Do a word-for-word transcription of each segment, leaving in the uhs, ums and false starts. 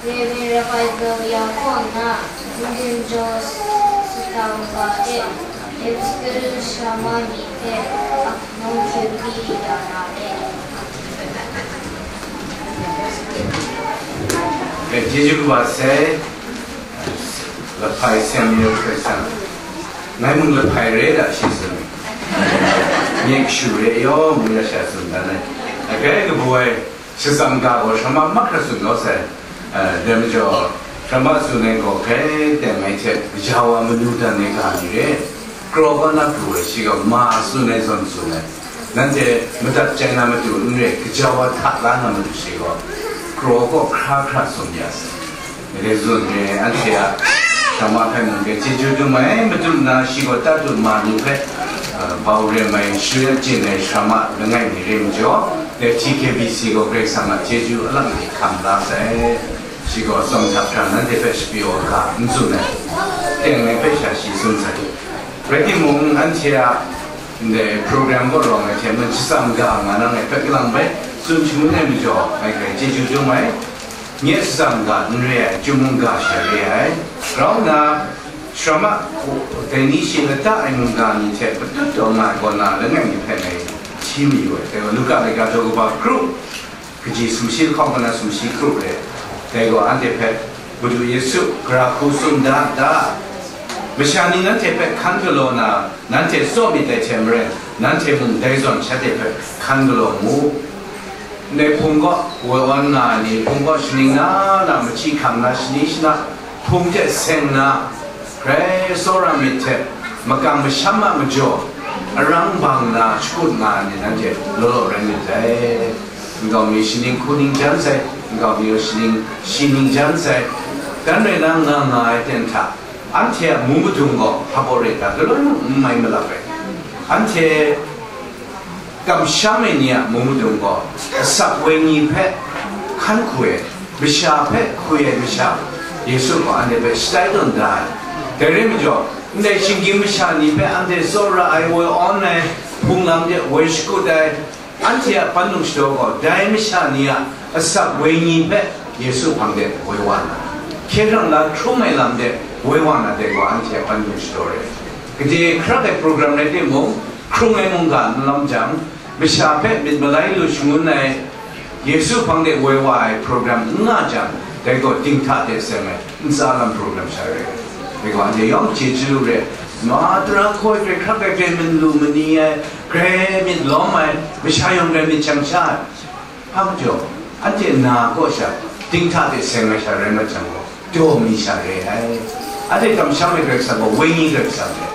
Reverend Raphael Zawi ya kaw na, Indian Jaws Sutang ga e, Episcopal Shrama ni hte aknawng hkye pyi ya na e. Bai, Jeju kaba sai, Lahpai Samuel hpe san. Ngai mung Lahpai re da shi tsun. Nye kashu re yaw, mu ya sha tsun dan ai. Agai kabu ai, Shatsam ga gaw shrama mahkra tsun kau sai, eh, dai majaw, shrama tsun ai gaw grai teng ai hte, gaja wa manu dan ai ga ni re, kraw kaw na pru ai shi gaw ma tsun ai zawn tsun ai. Nanhte madat chye na matu n re, gaja wa hta la na matu shi gaw, kraw kaw hkra hkra tsun ya sai. Rezun re, anhte a shrama hpe mung hpe chyeju dum ai, madum na shi gaw tatut ma ni hpe, uh, bau rem ai, share chyen ai shrama langai mi re majaw, dai T K B C gaw Karai Kasang a chyeju alam hte hkam la sai. Shi gaw tsawm htap hkra nanhte hpe shapyaw ga n tsun ai, teng ai hpe sha shi tsun sai. Rai timung, anhte a ndai program kaw rawng ai hte mung shatsam ga nga nang ai hpe kalang bai tsun shangun ai majaw, ngai hpe chyeju dum ai. Nye shatsam ga n re ai, chyum mungga sha re ai. Grau nna, shrama dai ni shi lata ai mungga ni hte patut taw nga ai kaw na, langai mi hpe ngai hti mayu ai. Dai gaw, Luka laika daw kaba kru, kaji sumshi lahkawng kaw na sumshi kru re. Dai gaw, anhte hpe, Madu Yesu, gara hku tsun da, da. Masha ni nanhte hpe hkan galaw na, nanhte tsaw myit dai hte maren, nanhte mung dai zawn shanhte hpe hkan galaw mu. Ndai hpung kaw woi awn nga ai ni, hpung kaw shaning na na, machyi hkam na, shani shana, hpung hte seng na, grai tsawra myit hte, makam masham a majaw, arang bang na shakut nga ai ni, nanhte law law rai myit dai. Nkau mi shaning hku ning jan sai, nkau mi shaning shi ning jan sai, dan rai na nga nga ai ten hta, anhte a mu madung gaw hpa baw re ta, galoi mung n mai malap ai. Anhte kamsham ai ni a mu madung gaw, asak wenyi hpe hkan hku ai, masha hpe hku ai masha, Yesu gaw anhte hpe shatai tawn da ai. Dai rai majaw, ndai shinggyim masha ni hpe anhte tsawra ai, woi awn ai, hpung lam de woi shakut ai, anhte a pandung shadaw gaw, dai masha ni a asak wenyi hpe Yesu hpang de woi wa na, hkye hkrang la hkrum ai lam de woi wa na, dai gaw anhte a pandung shadaw rai. Gade hkrak ai program rai timung, hkrung ai mungga n lawm jang, masha hpe myit malai lu shangun ai, Yesu hpang de woi wa ai program n nga jang, dai gaw dinghta de seng ai ntsa lam program sha re ai. Dai gaw anhte yawng chyeju re, ma tara hkoi grai hkrak ai, grai myit lu mani ai, grai myit lawm ai, masha yawng grai myit chang sha ai. Hpa majaw, anhte na kaw sha, dinghta de seng ai sha rai mat jang gaw, daw mi sha re ai. Anhte kamsham ai Karai Kasang gaw, wenyi Karai Kasang re.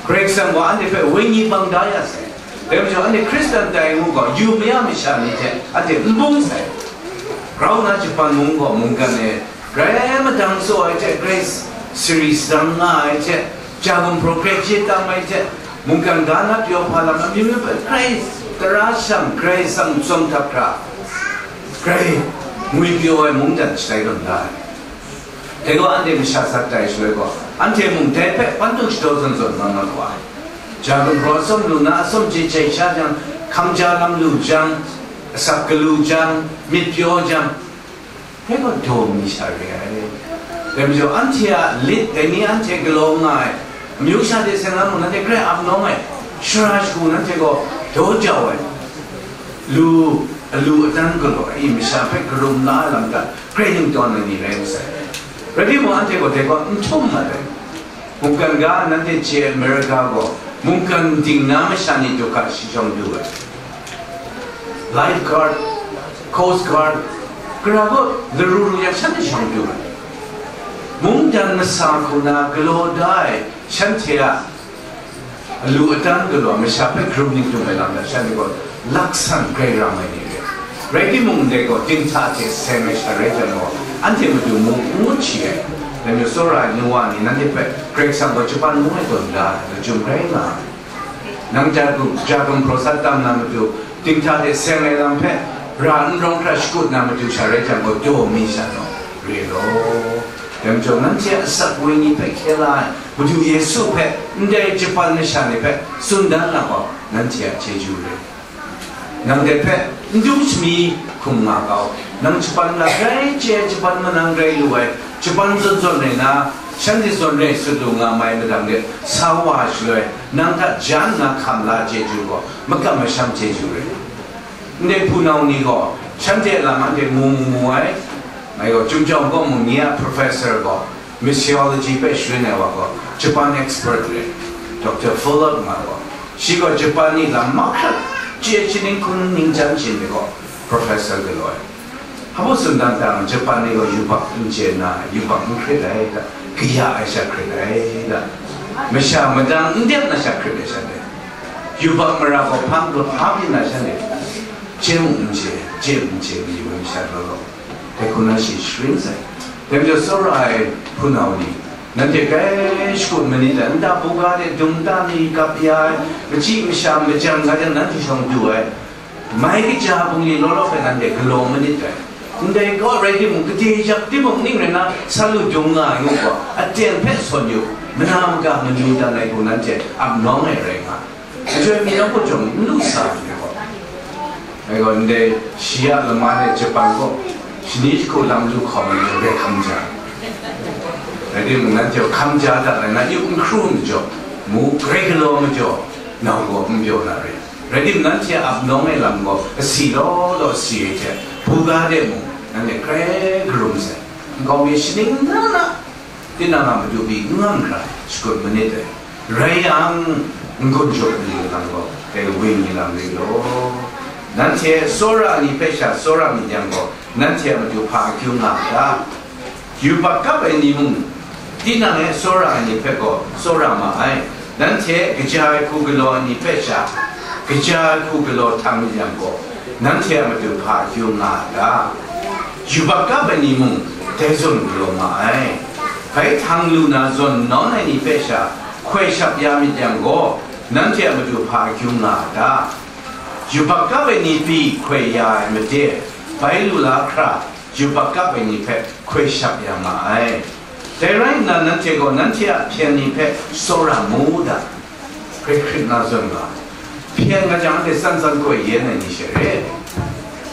Karai Kasang gaw anhte hpe wenyi bang da ya sai. Dai majaw, anhte Hkristan tai ngu gaw, yu maya masha ni hte anhte n bung sai. Grau nna Japan mung gaw mungkan e grai madang tsaw ai hte, grai sari sadang nga ai hte, ja gumhpraw grai chye tam ai hte, mungkan ga na pyaw hpa lam amyu myu hpe grai tara shang, grai tsang tsawm htap hkra, grai ngwipyaw ai mungdan shatai tawn da ai. Dai gaw anhte masha sat tai shaloi gaw, anhte mung dai hpe pantu shadaw zawn zawn nga nga wa ai. Ja gumhpraw atsawm lu na, atsawm je jai sha jang, hkam ja lam lu jang, asak galu jang, myit pyaw jang, dai gaw daw mi sha re ai. Dai majaw, anhte a lit, dai ni anhte galaw nga ai, amyu sha de seng lam mung nanhte grai ap nawng ai, shara shagu nanhte gaw daw jau ai, lu, alu adan galaw ai, masha hpe karum la ai lam hta grai ningtawn ai ni rai masai. Rai timung, anhte gaw dai gaw n htum mat ai. Mungkan ga nanhte chye ai America gaw, mungkan ding na masha ni du hkra shi shawng du ai. Life guard, coast guard, gara gaw laru ru yang shanhte shawng du ai. Mungdan masa hku na galaw da ai shanhte a alu adan galaw masha hpe hkrum ning tum ai lam hta shanhte gaw laksan grai ram ai ni re. Rai timung, ndai gaw dinghta hte seng ai sha rai jang gaw, anhte matu mung n ngut shi ai. Dai majaw, tsawra ai nu wa ni nanhte hpe Karai Kasang gaw Japan mung e tawn da ai, lachyum rai nga ai. Nang ja gum, ja gumhpraw sat tam na matu, dinghta hte seng ai lam hpe ra n rawng hkra shakut na matu sha rai jang gaw, daw mi sha naw, re law. Dai majaw, nanhte a asak wenyi hpe hkye la ai Madu Yesu hpe ndai Japan masha ni hpe tsun dan na gaw, nanhte a chyeju re. Nang dai hpe n dum shami hkum nga kau. Nang japan na grai chye, japan manang grai lu ai, japan zawn zawn rai na, shanhte zawn rai sut lu nga mai madang de, sa wa shaloi, nang hta jan na hkam la chyeju gaw, makam masham chyeju rai. Ndai hpunau ni gaw, shanhte a lam anhte mu mu mu ai, ngai gaw, Chyum Jawng gaw mu ni a professor gaw, missiology hpe sharin ai wa gaw, Japan expert re, Doctor Fuller nga gaw, shi gaw Japan ni lam mahkrat chye shaning hkun ningjan shin ai gaw, professor galaw ai. Hpa mung sumdang tang, Japan ni gaw yubak n chye na, yubak n hkrit ai da, kaya ai sha hkrit ai da, masha madang n dep na sha hkrit ai sha de, yubak mara gaw hpang gaw hpa byin na sha de, chye mung n chye, chye mung n chye, ni mung sha law law. Dai hku na shi sharin sai. Dai majaw tsawra ai hpunau ni, nanhte grai shakut manit ai, nta buga de dung ta mi kap ya ai, machyi masha majang ga jang nanhte shawng du ai, mai kaja bungli law law hpe nanhte galaw manit ai. Ndai kaw rai timung, gade yak timung ning rai na, sa lu dung nga ai ngu gaw, aten hpe sawn yu, mana maga manu dan ai hku nanhte ap nawng ai rai nga. Chyoi mi nawng gaw jawng n lu sa ai gaw, ai gaw ndai shi a lama de Japan gaw shani jahku lam lu hkawm ai ni rai hkam ja. Rai timung, nanhte hkam ja dat ai na, yu n hkru majaw, mu grai galaw majaw, nau gaw n pyaw na rai. Rai timung, nanhte a ap nawng ai lam gaw asi law law si ai hte, buga de mung, nanhte grai karum sai. Nkau mi shaning na na, tinang a matu pyi n ngam hkra shakut manit ai. Rai yang, n-gun jaw ni lam gaw, dai wing ni lam rai law. Nanhte tsawra ni hpe sha tsawra myit yang gaw, nanhte a matu hpa akyu nga a ta? Yubak kap ai ni mung, tinang e tsawra ai ni hpe gaw tsawra ma ai. Nanhte kaja ai hku galaw ai ni hpe sha, kaja ai hku galaw htang myit yang gaw, nanhte a matu hpa akyu nga a ta? Yubak kap ai ni mung, dai zawn galaw ma ai. Bai htang lu na zawn nawn ai ni hpe sha hkoi shap ya myit yang gaw, nanhte a matu hpa akyu nga a ta? Yubak kap ai ni pyi hkoi ya ai made, bai lu la hkra, yubak kap ai ni hpe hkoi shap ya ma ai. Dai rai nna, nanhte gaw nanhte a hpyen ni hpe tsawra mu u da, hkrit hkrit na zawn nga ai. Hpyen nga jang, anhte tsan tsan koi yen ai ni she re.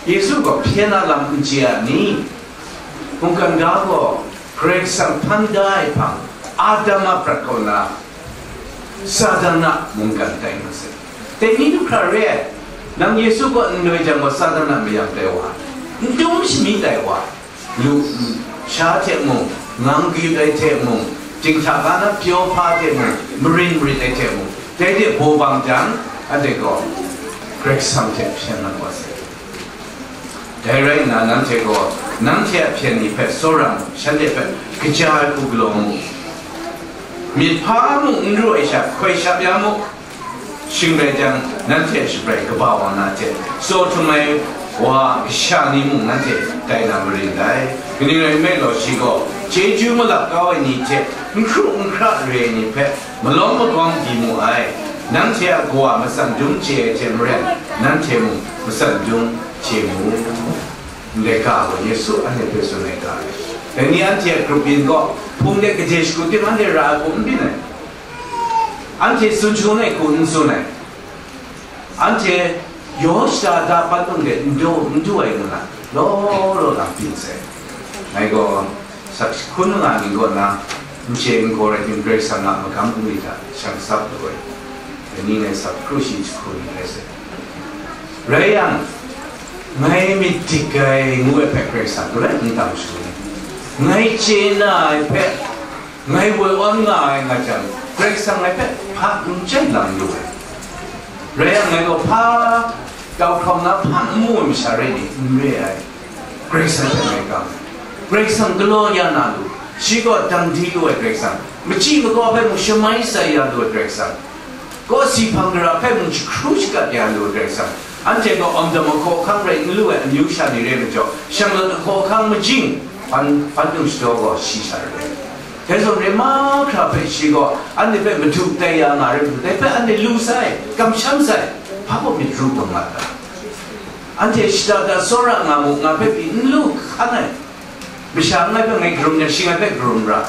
Yesu gaw hpyen a lam n chye a ni? Mungkan ga gaw Karai Kasang hpan da ai hpang, Adam a prat kaw na Satan a mungkan tai nga sai. Dai ni du hkra re ai. Nang Yesu kaw n noi jang gaw, Satan a mayam tai wa, n dum shami tai wa, lu sha hte mung, ngang kayut ai hte mung, jinghta ga na pyaw hpa hte mung, marin marit ai hte mung, dai de baw bang jang, anhte gaw Karai Kasang hte hpyen na wa sai. Dai rai nna, nanhte gaw nanhte a hpyen ni hpe tsawra mu, shanhte hpe kaja ai hku galaw mu. Myit hpa mung n ru ai sha, hkoi shap ya mu. Shing rai jang, nanhte a shabrai kaba wa na hte, tsaw htum ai wa kasha ni mung nanhte tai na marin dai. Kaning rai nme law, shi gaw chyeju malap kau ai ni hte n hkru n hkra re ai ni hpe malawng magawng di mu ai. Nanhte a Kawa matsan dung chye ai hte maren, nanhte mung matsan dung chye mu. Ndai ga gaw Yesu anhte hpe tsun ai ga rai. Dai ni anhte a grup yin gaw, hpung de gade shagu tim anhte ra ai hku n byin ai. Anhte tsun shangun ai hku n tsun ai. Anhte yaw shada da pan lung de n du, n du ai ngu na, law law lang byin sai. Ngai gaw, sak hkun nga myit kaw na, n chye n gaw rai tim, Karai Kasang a magam bungli hta shang sap lu ai. Dai ni ngai sap hkru shi jahku ni rai sai. Rai yang, ngai myit dik ai ngu ai hpe Karai Kasang galoi n tam shangun ai. Ngai chye na ai hpe, ngai woi awn nga ai nga jang, Karai Kasang ngai hpe hpa n chye lang lu ai. Rai yang, ngai gaw hpa tau hkawm na hpa n mu ai masha rai ni, n re ai. Karai Kasang hpe ngai kam ai. Karai Kasang galaw ya na lu, shi gaw dang di lu ai Karai Kasang, machyi makaw hpe mung shamai sai ya lu ai Karai Kasang, kawsi hpang gara hpe mung jahkru shakat ya lu ai Karai Kasang, anhte gaw awng dam ahkaw ahkang rai n lu ai amyu sha ni re majaw, shanglawt ahkaw ahkang majing, ban, ban dung shadaw gaw shi sha rai. Dai zawn re mahkra hpe shi gaw anhte hpe madu tai ya nga rai majaw, dai hpe anhte lu sai, kamsham sai, hpa gaw myit ru bang nga ta? Anhte shada da tsawra nga mu, nga hpe pyi n lu hkan ai. Masha ngai hpe ngai karum yang, shi ngai hpe karum ra.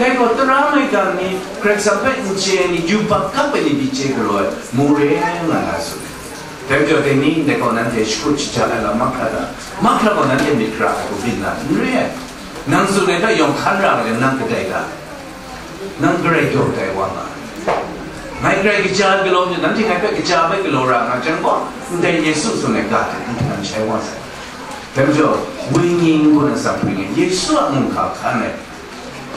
Dai gaw tara maigan ni, Karai Kasang hpe n chye ai ni, yubak kap ai ni pyi chye galaw ai, mu re nga na tsun ai. Dai majaw dai ni ndai gaw nanhte shakut shaja ai lam mahkra ta? Mahkra gaw nanhte myit hkra ai hku byin na n re ai. Nang tsun ai hta yawng hkan ra ai lam nang kadai ta? Nang garai daw dai wa nga ai. Ngai garai kaja ai galaw majaw, nanhte ngai hpe kaja bai galaw ra nga jang gaw, ndai Yesu tsun ai ga hte n htan shai wa sai. Dai majaw, wenyi n-gun atsam hpring e, Yesu a mungga hkan ai.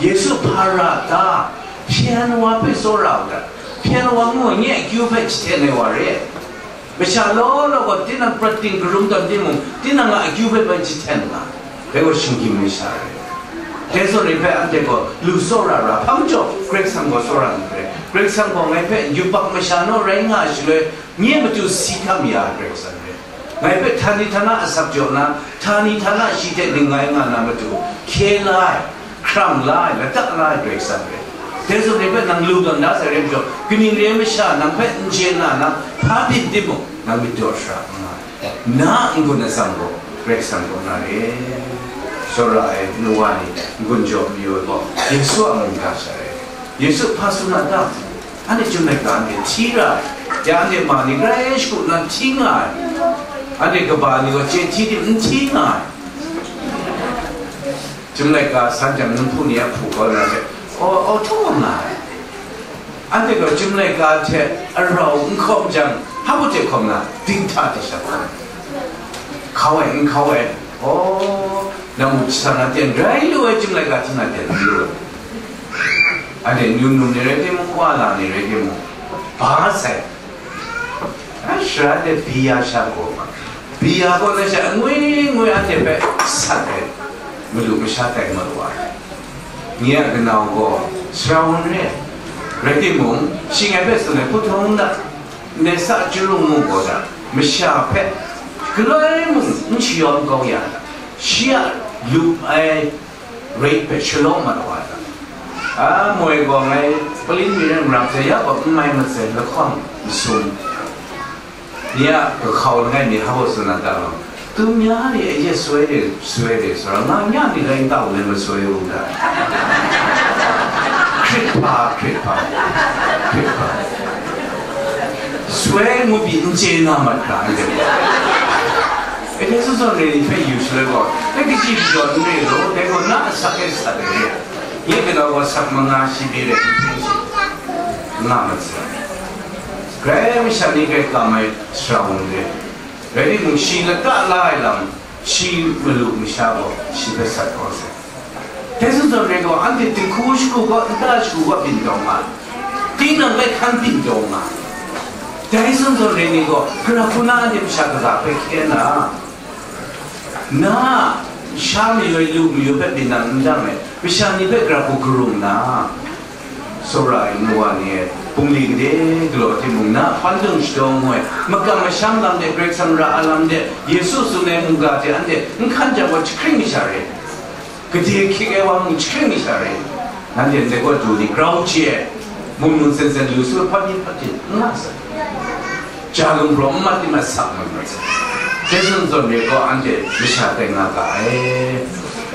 Yesu hpa ra ta? Hpyen wa hpe tsawra u ta? Hpyen wa ngu ai nye akyu hpe jahten ai wa re. Masha law law gaw tinang prat ting karum tawn timung, tinang a akyu hpe bai jahten nga, dai gaw shinggyim ai sha rai. Dai zawn rai hpe anhte gaw lu tsawra ra, hpa majaw Karai Kasang gaw tsawra n rai. Karai Kasang gaw ngai hpe yubak masha naw rai nga ai shaloi, nye matu si hkam ya ai Karai Kasang rai. Ngai hpe htani htana asak jaw na, htani htana shi hte ning ngai nga na matu, hkye la ai, hkrang la ai, lata la ai Karai Kasang rai. Dai zawn rai hpe nang lu tawn da sai rai majaw, kaning re ai masha nang hpe n chye na, nang hpa byin timung, nang myit daw shara n nga ai. Na n-gun atsam gaw, Karai Kasang kaw na re. Tsawra ai nu wa ni, n-gun jaw mayu ai gaw, Yesu a mungga sha rai. Yesu hpa tsun a ta? Anhte chyum laika anhte hti ra ai. Ya anhte ma ni grai shagu nna hti nga ai. Anhte kaba ni gaw chye hti tim n hti nga ai. Chyum laika san jang, nunhpu ni a hpu kau na hte, aw, aw htaw nga ai. Anhte gaw chyum laika hte arau n hkawm jang, hpa hte hkawm na, dinghta hte sha hkawm ai. Hkau ai, n hkau ai. Aw, nang muk jahta na ten rai lu ai, chyum laika hte na ten n lu ai. Anhte num num ni rai timung, wa la ni rai timung, ba sai. A shara de bi ya sha gaw ma, bi ya gaw na sha ngwi ngwi anhte hpe sat ai, malu masha tai mat wa ai. Nye a kanau gaw sara wun re ai. Rai timung, shi ngai hpe tsun ai, hpu htung na, ndai sa chyaru mung gaw da, masha hpe galoi mung n shayawm kau ya, shi a lup ai rate hpe shalawm mat wa ai ta? A moi gaw ngai palin mi rai n rap sai, ya gaw n mai mat sai, lahkawng masum. Ni a kahkau langai mi hpa tsun na ta law, tum ya ni aye soi de, soi de, sara nga nya ni rai n ta u le masoi u da. Hkrit hpa, hkrit hpa, hkrit hpa. Soi mu pyi n chye na mat hkra n de. E, dai zawn zawn re ni hpe yu shaloi gaw, dai kaji majaw n re law, dai gaw na asak e sat ai re. Nye kanau gaw sak manga shi byi rai n hpring shi, nga mat sai. Grai masha ni grai kam ai sara wun re. Rai timung, shi lata la ai lam, shi malu masha gaw shi hpe sat kau sai. Dai zawn zawn re gaw, anhte dinghku shagu gaw, nta shagu gaw byin taw nga ai. Tinang bai hkan byin taw nga ai. Dai zawn zawn re ni gaw, gara hku na anhte masha kaga hpe hkye na, na sha mayu ai, lu mayu ai hpe byin na n dang ai, masha ni hpe gara hku karum na, tsawra ai nu wa ni e, bungli gade galaw timung, na hpan dung shadaw ngu ai, makam masham lam de, Karai Kasang ra ai lam de, Yesu tsun ai mungga hte anhte n hkan jang gaw, jahkring masha re. Gade hkying ai wa mung jahkring masha re. Nanhte ndai gaw du ni, grau chye ai, mung mung sen sen lu su ai hpa ni hpa hte n nga sai. Ja lung hpraw n mat tim a sak mat mat sai. Dai zawn zawn re gaw, anhte masha tai nga ga ai.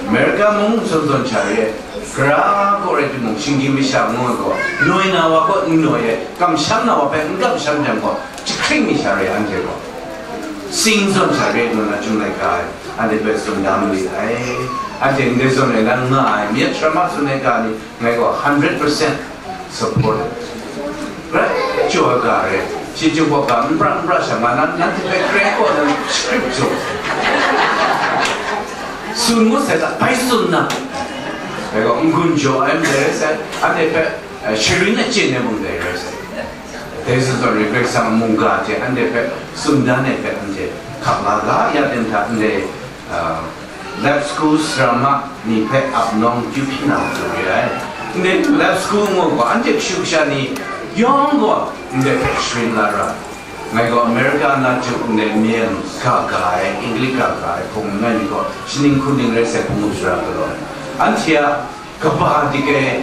America mung zawn zawn sha re, gara gaw rai timung, shinggyim masha ngu ai gaw, noi na wa gaw n noi ai, kamsham na wa hpe n kamsham jang gaw, jahkring masha re anhte gaw. Sing zawn sha re ngu na, Chyum laika e anhte hpe tsun da mali ai. Anhte ndai zawn e nan nga ai, Myat Sharma tsun ai ga ni, ngai gaw hundred percent support ai. Grai jaw ai ga re, shi Jinghpaw ga n pra n pra sha nga na, nanhte hpe krai kaw na script jaw. Tsun ngut sai hta, bai tsun na. Ngai gaw n-gun jaw ai ndai rai sai, anhte hpe, eh, sharin achyin ai mung dai rai sai. Dai zawn zawn re, Karai Kasang a mungga hte anhte hpe tsun dan ai hpe anhte hkap la ga ya ten hta, ndai, ah, Lap School sarama ni hpe ap nawng akyu hpyi na matu re ai. Ndai Lap School ngu gaw, anhte kashu kasha ni yawng gaw ndai hpe sharin la ra. Ngai gaw America na juk ndai myen ga ga ai, English ga ga ai hpung langai mi gaw, shaning hkuning rai sai, hpung up sara galaw ai. Anhte a kaba dik ai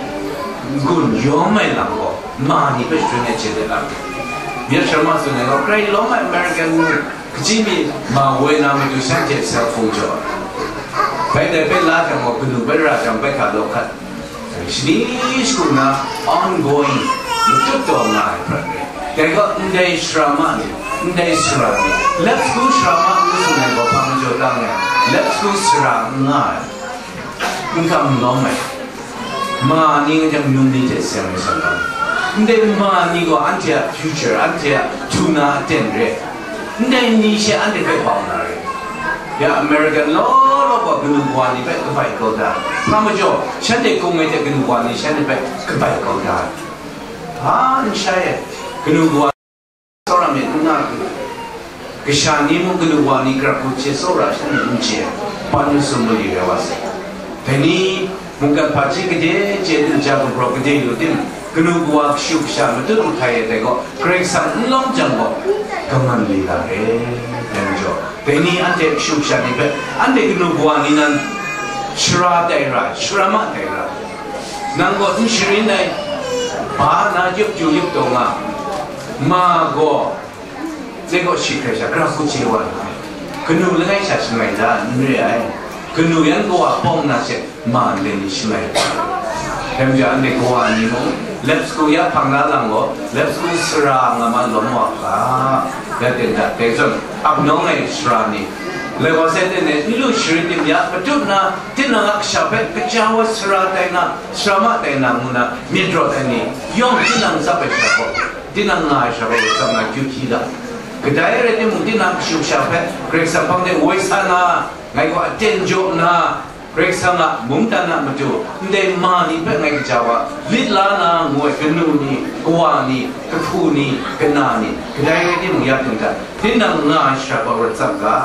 n-gun yawm ai lam gaw, ma ni hpe sharin ai hte de lam. Myat Sharma tsun ai gaw, grai lawm ai American nu, kaji mi ma woi na matu shanhte cell phone jaw ai. Bai dai bai la jang gaw, kanu bai ra jang bai hka law hkat. Shani shagu na ongoing, matut taw nga ai hprat rai. Dai gaw, ndai sara ma ni, Ndai sara ni, lap sku sara ma ngu tsun ai gaw hpa majaw tang ai, lap sku sara n nga ai, n kam n lawm ai, ma ni nga jang num ni hte seng ai sara, ndai ma ni gaw anhte a future, anhte a htu na aten re, ndai ni she anhte hpe bau na re. Ya American law law gaw kanu kawa ni hpe kabai kau da, hpa majaw shanhte hkung ai hte kanu kawa ni shanhte hpe kabai kau da, hpa n shai ai, kanu kawa tsawra myit n nga, kasha ni mung kanu wa ni grap hku hte tsawra shanhte n chye ai, pan masum mali rai wa sai. Dai ni mungkan hpaji gade chye, dinja gumhpraw gade lu tim, kanu kawa kashu kasha matut mahkai ai dai gaw, Karai Kasang n lawm jang gaw, kaman li la re. Dai majaw, dai ni anhte kashu kasha ni hpe, anhte kanu kawa ni nan shara tai ra, shara ma tai ra, nang gaw n sharin ai, ba na yup ju yup taw nga, ma gaw, dai gaw shi hkrai sha, grap hku chye wa na ai, kanu langai sha shangai da n re ai, kanu yan kawa pawng na she, ma ndai ni shangai ai. Dai majaw, anhte kawa ni mung, lap sku ya hpang na lang gaw, lap sku sara nga ma lawm wa ga, ya ten da, dai zawn, ap nawng ai sara ni, lai wa sai ten e, n lu sharin tim ya, patut na, tinang a kasha hpe kaja wa sara tai na, sara ma tai na ngu na, myit rawt ai ni, yawng tinang tsap ai sha gaw, tinang nga ai sha gaw, tsap na kyu hti da. Kadai rai timung, tinang kashu kasha hpe Karai Kasang hpang de woi sa na, ngai gaw aten jaw nna, Karai Kasang a mungdan a matu ndai ma ni hpe ngai kaja wa, lit la na ngu ai kanu ni, kawa ni, kahpu ni, kana ni, kadai rai timung, ya htingga, tinang nga ai sha gaw rawt tsap ga.